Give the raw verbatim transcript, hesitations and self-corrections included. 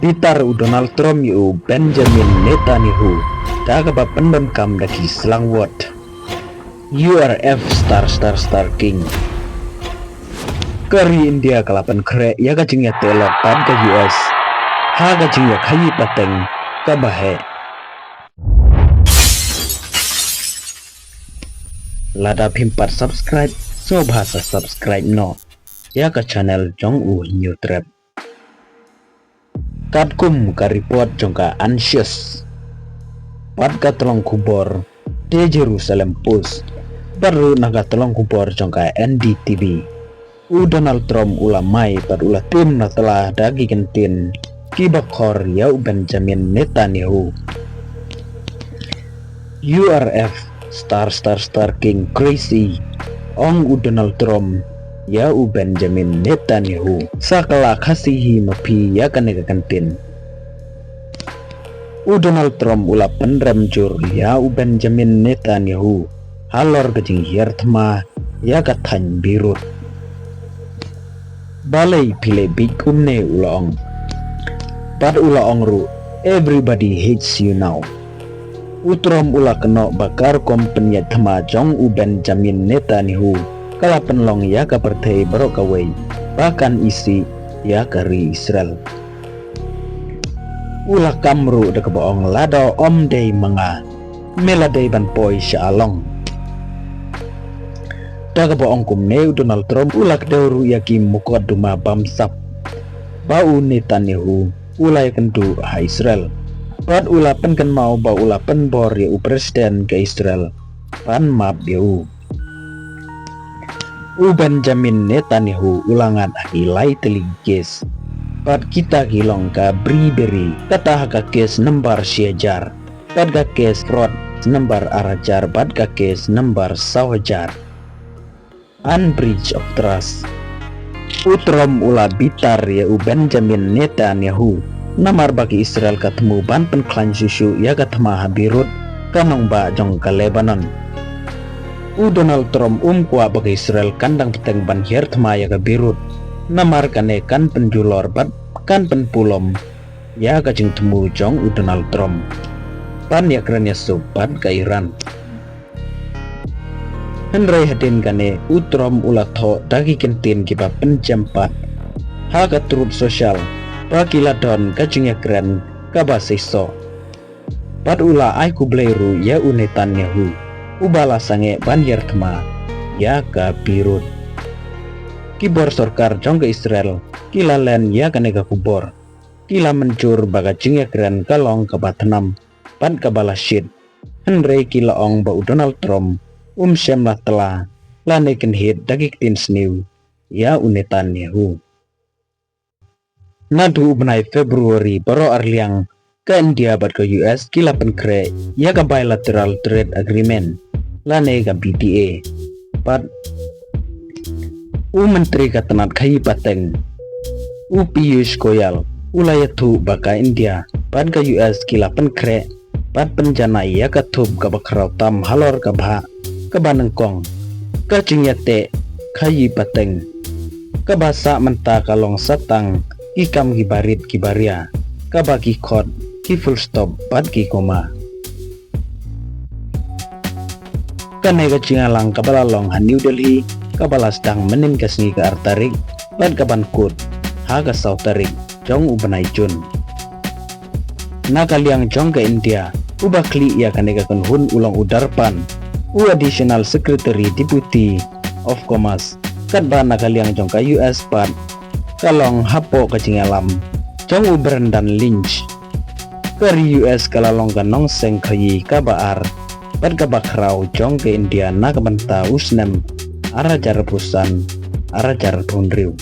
Bitar u Donald Trump ïa u Benjamin Netanyahu da kaba pyndonkam da ki slang word. U R F star star star king. Ka ri India ka la pynkhreh ïa ka jingïateh lok bad ka U S ha ka jingïakhaii pateng kaba heh. Lada phim pat subscribe, sngewbha sa subscribe noh ïa ka channel jong u Hynñiewtrep. Katkum ka report jong ka Axios bad ka tlong khubor The Jerusalem Post bad ruh na ka tlong khubor jong ka N D T V, u Donald Trump u la mai bad u la tim na tla da ki kyntien kiba khor ïa u Benjamin Netanyahu. U R F star star star king crazy, ong u Donald Trump ïa u Benjamin Netanyahu. Sa ka la khasi hi ma phi ïa kane ka kyntien. U Donald Trump u la pynrem jur ïa u Benjamin Netanyahu halor ka jinghiar thma ïa ka thaiñ Beirut. Balei phi leh beit kumne, u la ong. Bad u la ong ruh, everybody hates you now. U Trump u la kynnoh ba ka rukom pynïaid thma jong u Benjamin Netanyahu ka la pynlong ïa ka pyrthei baroh kawei ba kan isih ïa ka ri Israel. U la kam ruh da kaba ong, lada ym dei ma nga, me la dei ban poi sha along. Da kaba ong kumne u Donald Trump u la kdew ruh ïa ki mukotduma bamsap ba u Netanyahu u la ïakynduh ha Israel. Bad u la pynkynmaw ba u la pynbor ïa u president ka Israel ban map ïa u. U Benjamin Netanyahu u la ngat ha ki lai tylli ki kes. Bad kita ki long ka bribery, kata ha ka kes nambar shi hajar, bad ka kes fraud nambar ar hajar, bad ka kes nambar saw hajar. An breach of trust. U Trump u la bitar ïa u Benjamin Netanyahu namar ba ka Israel ka thmu ban pynkhlaiñ shuh shuh ïa ka thma ha Beirut, ka nongbah jong ka Lebanon. U Donald Trump um kwah ba ka Israel kan dang bteng ban hiar thma ïa ka Beirut, namar kane kan pynjulor bad kan pynpulom ïa ka jingthmu jong u Donald Trump ban ïakren ïasuk bad ka Iran. Hynrei hadien kane u Trump u la thoh da ki kyntien kiba pynjem pat ha ka Truth Social ba ki la don ka jingïakren kaba seisoh. Bad u la ai khublei ruh ïa u Netanyahu uba la sangeh ban hiar thma ïa ka Beirut. Ki bor sorkar jong ka Israel ki la len ïa kane ka khubor, ki la mynjur ba ka jingïakren ka long kaba thnam bad kaba la shit. Hynrei ki la ong ba u Donald Trump um shym la tla lane kynhied da ki ktien sniew ïa u Netanyahu. Naduh u bnai February baroh arliang ka India bad ka U S ki la pynkhreh ïa ka bilateral trade agreement lane ka B T A. Bad u Myntri ka tnat khaïi pateng, u Piyush Goyal, u la ïathuh ba ka India bad ka U S ki la pynkhreh bad pynjanai ïa ka thup kaba khraw tam halor ka bhah kaba nyngkong, ka jingïateh khaïi pateng, kaba sah mynta ka long satang ki kam kiba rit kiba ria, kaba ki khot ki full stop bad ki comma. Kane ka jingïalang kaba la long ha New Delhi, kaba la sdang mynnin ka sngi ka ar tarik bad kaban kut ha ka saw tarik jong u bnai June. Na ka liang jong ka India, uba khlieh ïa kane ka kynhun u long u Darpan, u Additional Secretary Deputy of Commerce, katba na ka liang jong ka U S pat ka long hapoh ka jingïalam jong u Brandon Lynch. Ka ri U S ka la long ka nongseng khaïi kaba ar bad kaba khraw jong ka India na ka bynta u snem ar hajar arphew san, ar hajar arphew hynriew.